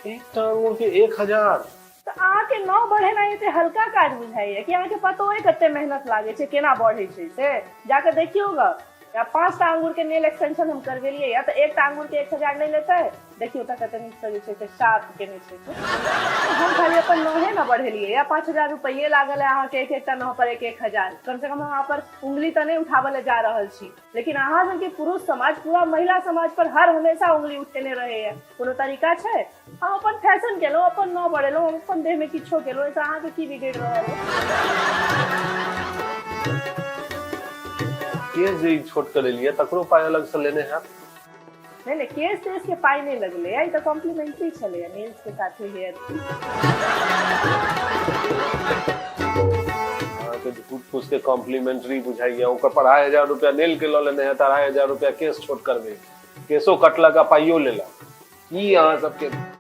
एकटा अंगूर के 1000। तऽ अहाँके नह बढ़ेनाइ एते हल्का काज बुझाइया कि अहाँके पतो अइ कते मेहनत लागै छै, केना बढ़ै छै से जाकऽ देखियौ ग। या 5टा अंगूर के नेल एक्सटेंशन हम करबेलियै या तऽ एकटा अंगूर के 1000 नहि लेतै? देखियौ तऽ कते नीकसँ जे छै से शार्प केने छै। हम खाली अपन नहे ने बढ़ेलियै या 5000 रुपैए लागल है अहाँके एक एकटा नह पर 1-1000। कम से कम हम अहाँ पर उंगली तऽ नहि उठाबऽ लए जा रहल छी, लेकिन अहाँ सबके पुरुष समाज पूरा महिला समाज पर हर हमेशा उंगली उठेने रहैया। कोनो तरीका छै? हम अपन फैशन केलहुँ, अपन नह बढ़ेलहुँ, हम अपन देहमे किछो केलहुँ, एहिसँ अहाँके की बिगड़ि रहल है? केस जे ई छोट करेलियै तकरो पाइ अलगसँ लेने हैत? नहि नहि, केस तेस के पाइ नहि लगलै, ई तऽ कॉम्प्लीमेंट्री छलैया नेल्स के साथे हेयर। अहाँके झूठ फूस के कॉम्प्लीमेंट्री बुझाइया। ओकर पर 2500 रुपया नेल के लऽ लेने हैत, 2500 रुपया केस छोट करबे, केसो कटलक आ पाइयो लेलक। ई अहाँ सबके